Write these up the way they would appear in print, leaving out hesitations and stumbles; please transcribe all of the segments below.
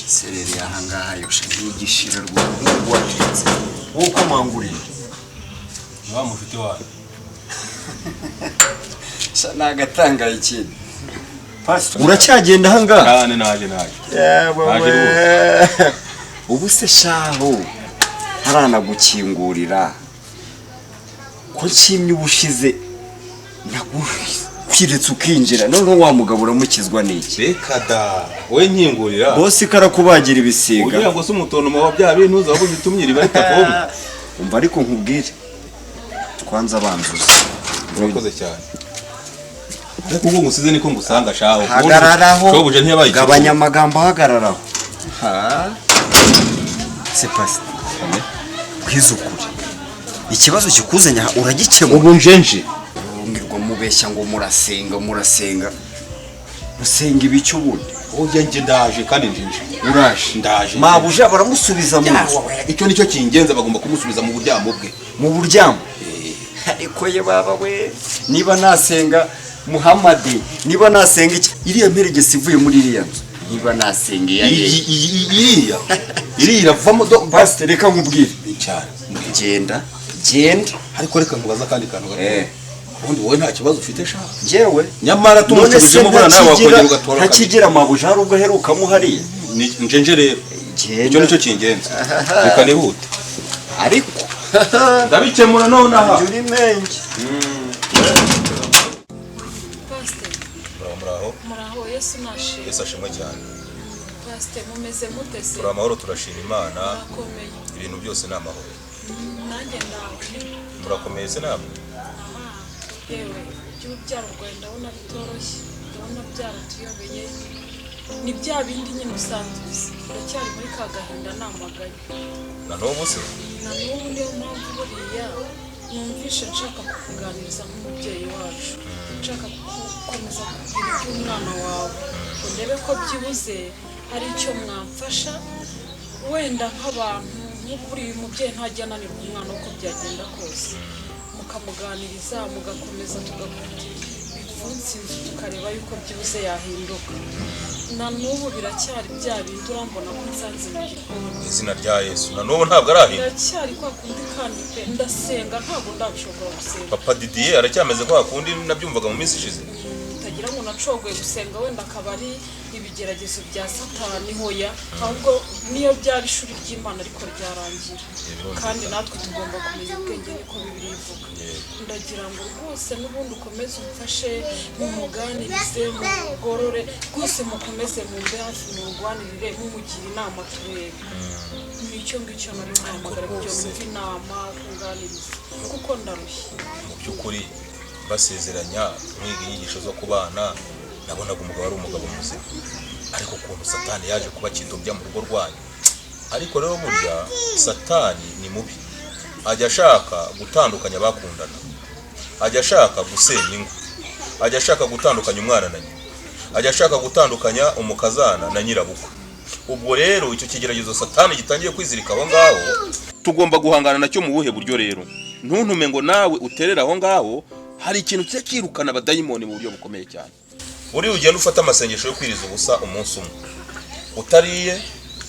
Sereri ahangaha yosha ntigishira rwose nk'ubu watetse wowe uko manguriye. Ni wa mushuti wanyu. Sha nagatangaye ikindi. Pastor, uracyagenda ahangaha? Cyane, naje naje. Yewe. Naje. We, ubu se shaho ntaranagukingurira ko nshimye ubushize nagukwiretse ukinjira, noneho wa mugabo uramukizwa n'iki? Reka da, wowe nkingurira. Bosi karakubagira ibisiga. Ugira ngo se umutonomo wa bya bintu uzaba ubitumye iriba ritavoma? Umva ariko nkubwire, twanze abanzuzi. Urakoze cyane, ariko ubwo ngusize niko ngusanga shaho. Hagararaho. Shobuja ntiyabaye. Gabanya amagambo, hagararaho. Ha se pastor, bwiza ukuri, ikibazo kikuzanye aha uragikemura? Ubu njenje. Mwirwa mubeshya ngo murasenga, murasenga, musenga ibiki ubundi? Oya, nje ndaje kandi njenje. Uraje? Ndaje. Mabuja baramusubiza mu nzu? Icyo nicyo kingenza, bagomba kumusubiza mu buryamo bwe. Mu buryamo? Ariko ye baba we, niba nasenga Muhamadi, niba nasenga iki, iriya mperegesi ivuye muri iriya nzu, niba nasenga iya Iyi iriya iriya iravamo do. Pasiteri, reka nkubwire. Cyane. Genda, genda. Ariko reka nkubaza akandi kantu gato. Eh. Ubundi wowe nta kibazo ufite sha? Njyewe? Nyamara None se tumucubijemo buriya nawe wakongera ntakigira ugatora. Ntakigira mabuja, hari ubwo aherukamo hariya? Njenje rero. Icyo Genda. nicyo kingenza, reka nihute. Ariko Ndabikemura nonaha. uri menge. Pasiteri. Muraho, muraho. Muraho, Yesu nashimwe. Yesu ashimwe cyane. Pasiteri, mumeze mute se? Turi amahoro, turashima Imana. Murakomeye? Ibintu byose ni amahoro. Nanjye ndaho. Murakomeye se namwe? Aha, yewe, iby'urubyaro rwawe ndabona bitoroshye, ndabona byaratuyobeye. Ni bya bindi nyine usanzwe uzi, uracyari muri ka gahinda namaganye. Na n'ubu se? Na n'ubu. Niyo mpamvu buriya numvishe nshaka kukuganiriza nk'umubyeyi wacu, nshaka gukomeza kubwira iby'umwana wawe ngo ndebe ko byibuze hari icyo mwamfasha, wenda nk'abantu nk'ubu uyu mubyeyi ntajya ananirwa umwana uko byagenda kose, mukamuganiriza, mugakomeza tugakubita ibipfunsi inzu, tukareba yuko byibuze yahinduka. Na n'ubu biracyari bya bindi, urambona ko nsanze mu gikoni. Mu izina rya Yesu, na n'ubu ntabwo arahinda? Biracyari kwa kundi kandi pe, ndasenga ntabwo ndabishobora gusenga. Papa Didier aracyameze kwa kundi nabyumvaga mu minsi ishize? Utagira ngo nacogoye gusenga, wenda akaba ari ibigeragezo bya Satani. Hoya, ahubwo niyo byaba ishuri ry'Imana ariko ryarangira, kandi natwe tugomba kumenya ubwenge, niko Bibiliya ivuga. Ndagira ngo rwose n'ubundi ukomeze umfashe, mumuganirize, mumugorore rwose, mukomeze mumbe hafi, murwanirire, mumugira inama, turebe. Nicyo ngicyo nari muhamagara kugira ngo numve inama, kunganiriza, kuko ndarushye. Mu by'ukuri basezeranya, mwiga inyigisho zo kubana, nabonaga umugabo ari umugabo muzima, ariko ukuntu Satani yaje kuba kidobya mu rugo rwanyu. Ariko rero burya Satani ni mubi, ajya ashaka gutandukanya abakundana, ajya ashaka gusenya ingo, ajya ashaka gutandukanya umwana na nyina, ajya ashaka gutandukanya umukazana na nyirabukwe. Ubwo rero icyo kigeragezo Satani gitangiye kwizirika aho ngaho, tugomba guhangana nacyo mu buhe buryo? Rero ntuntume ngo nawe uterere aho ngaho. Hari ikintu kijya kirukana abadayimoni mu buryo bukomeye cyane. Buriya ugenda ufata amasengesho yo kwiriza ubusa umunsi umwe utariye,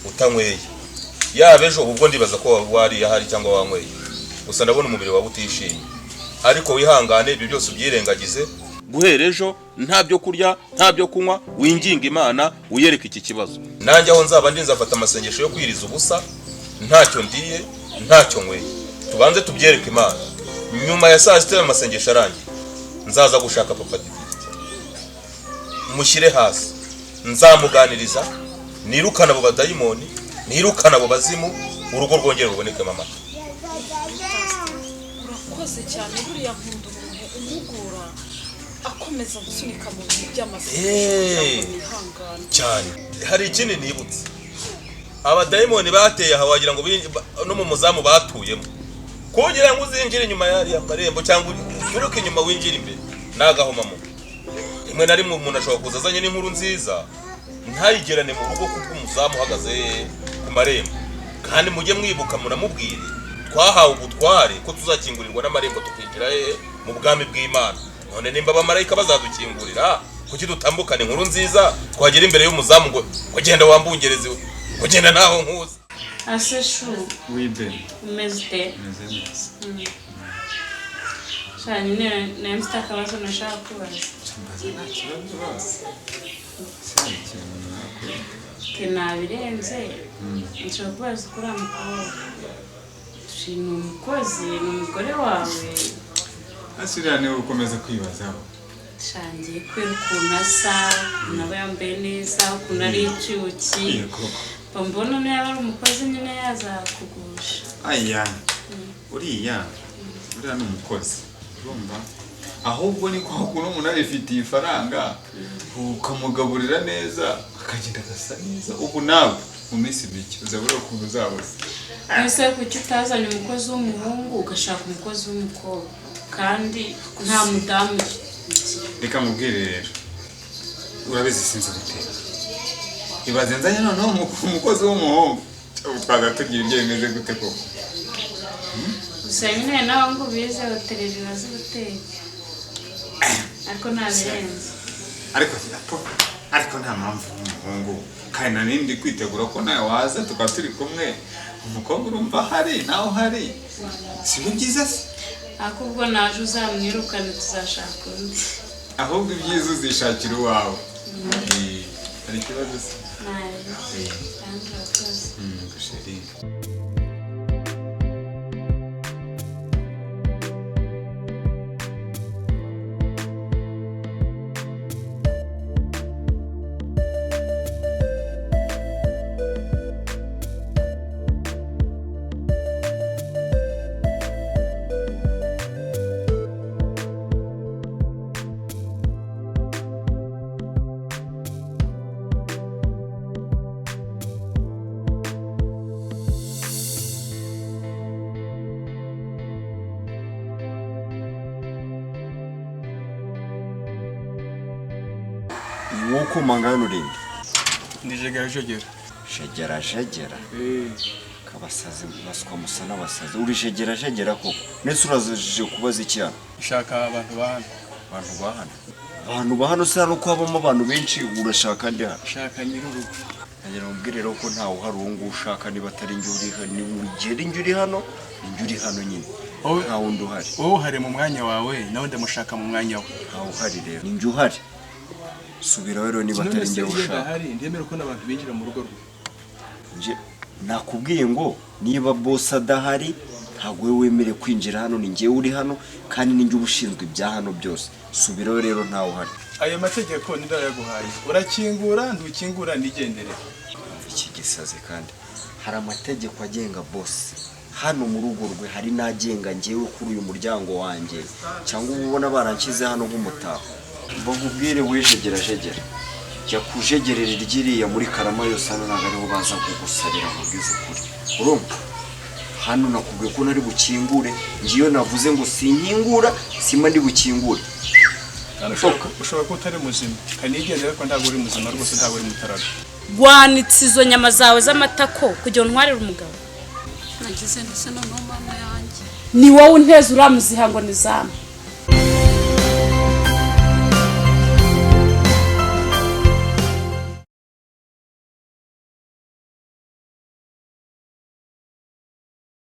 utanyweye, yaba ejo, ubwo ndibaza ko wariye ahari cyangwa wanyweye, gusa ndabona umubiri wawe utishimye. Ariko wihangane, ibyo byose ubyirengagize. Guhera ejo nta byo kurya, nta byo kunywa, winginga Imana, wiyereke iki kibazo. Nanjye aho nzaba ndi nzafata amasengesho yo kwiriza ubusa, ntacyo ndiye, ntacyo nyweye, tubanze tubyereke Imana. Nyuma ya saa sita amasengesho arangiye, nzaza gushaka papa Didier, mushyire hasi, nzamuganiriza, nirukane abo badayimoni, nirukane abo bazimu, urugo rwongere rubonekemo amata. Urakoze cyane. Buriya nkunda umuntu umugura, akomeza gusunika mu bintu by'amasengesho kugira ngo nihangane. Cyane. Hari ikindi nibutse, abadayimoni bateye aha, wagira ngo no mu muzamu batuyemo, kugira ngo uzinjire inyuma y'ariya marembo cyangwa uturuke inyuma winjire imbere n'agahomamunwa. Rimwe na rimwe umuntu ashobora kuza azanye n'inkuru nziza, ntayigerane mu rugo kuko umuzamu uhagaze ku marembo. Kandi mujye mwibuka munamubwire, twahawe ubutware ko tuzakingurirwa n'amarembo tukinjira hehe? Mu bwami bw'Imana. None nimba abamarayika bazadukingurira, kuki dutambukana inkuru nziza, twagera imbere y'umuzamu ngo genda wambungereze? Kugenda naho nkuzi. Ase shu. Oui ben. Umeze ute? Meze neza. Sha nyine nari mfite akabazo nashaka kubaza. Mbaza nta kibazo basi. Cyari ikintu nakora. Ke nabirenze. Nshobora kubaza kuri uriya mukobwa. Shi, ni umukozi, ni umugore wawe. Ese uriya niwe ukomeza kwibazaho. Shangiye kubera ukuntu asa, ukuntu aba yambaye neza, ukuntu ari icyuki. Yego. Mba mbona niba ari umukozi nyine yazakugusha. Aya. Uriya. Uriya ni umukozi. Urumva? Ahubwo ni kwa kuntu umuntu abifitiye ifaranga ukamugaburira neza akagenda agasa neza. Ubu nawe mu minsi mike uzabura ukuntu uzabuze. Ese kuki utazanye umukozi w'umuhungu ugashaka umukozi w'umukobwa kandi nta mudamu ugira? Reka mubwire rero, urabizi sinzi guteka. Ibaze nzanye noneho umukozi w'umuhungu twaza tugira ibyo bimeze gute koko? Gusa nyine nawe ngo ubize hoteleri bazi guteka, ariko ntabirenze. Ariko ariko nta mpamvu w'umuhungu, kandi nari ndi kwitegura ko nawe waza tukaba turi kumwe. Umukobwa urumva ahari nawe uhari, si byo byiza se? Ariko ubwo naje uzamwirukane tuzashaka undi. Ahubwo ibyiza uzishakira uwawe. Hari ikibazo se? Nabi kandi urakoze. Chérie. Wowe ukomanga hano urinde? Ndi jegera jegera. Jegera jegera. Kabasazi baswa musa n'abasazi. Uri jegera jegera koko. Nese uraje kubaza iki hano? Ushaka abantu ba hano. Abantu ba hano. Abantu ba hano se hano ko habamo abantu benshi, urashaka ndi hano? Shaka nyir'urugo. Nagira ngo mbwire rero ko ntawe uhari uwo nguwo ushaka, niba atari njye uri hano, niba ugera njye uri hano, ni njye uri hano nyine. Nta wundi uhari. Wowe uhari mu mwanya wawe, nawe ndamushaka mu mwanya we. Ntawe uhari rero. Ni njye uhari. Subira rero niba atari njye ushaka. Ndahari, ndemera ko n'abantu binjira mu rugo rwe. Nje nakubwiye ngo niba boss adahari ntabwo wowe wemerewe kwinjira hano, ni njye uri hano kandi ni njye ubushinzwe ibya hano byose. Subirayo rero ntawe uhari. Ayo mategeko ni ndayaguhaye. Urakingura ntukingura nigendere. Iki gisaze kandi hari amategeko agenga boss hano mu rugo rwe, hari n'agenga njyewe kuri uyu muryango wanjye, cyangwa uba ubona baranshyize hano nk'umutako. Mbakubwire wijegera jegera, jya kujegerera iryiriya muri Karama yose, hano ntabwo ariho baza kugusabira nkubwize ukuri. Urumva hano nakubwiye ko nari bukingure, ngiyo navuze ngo sinkingura simba ndi bukingure. Ushobora kuba utari muzima kanigendera, ariko ntabwo uri muzima rwose, ntabwo uri mutaraga. Gwanitse izo nyama zawe z'amatako kugira ntwarire umugabo. Nagize ndetse noneho mama yanjye. Ni wowe unteze uramuziha ngo ni zamu.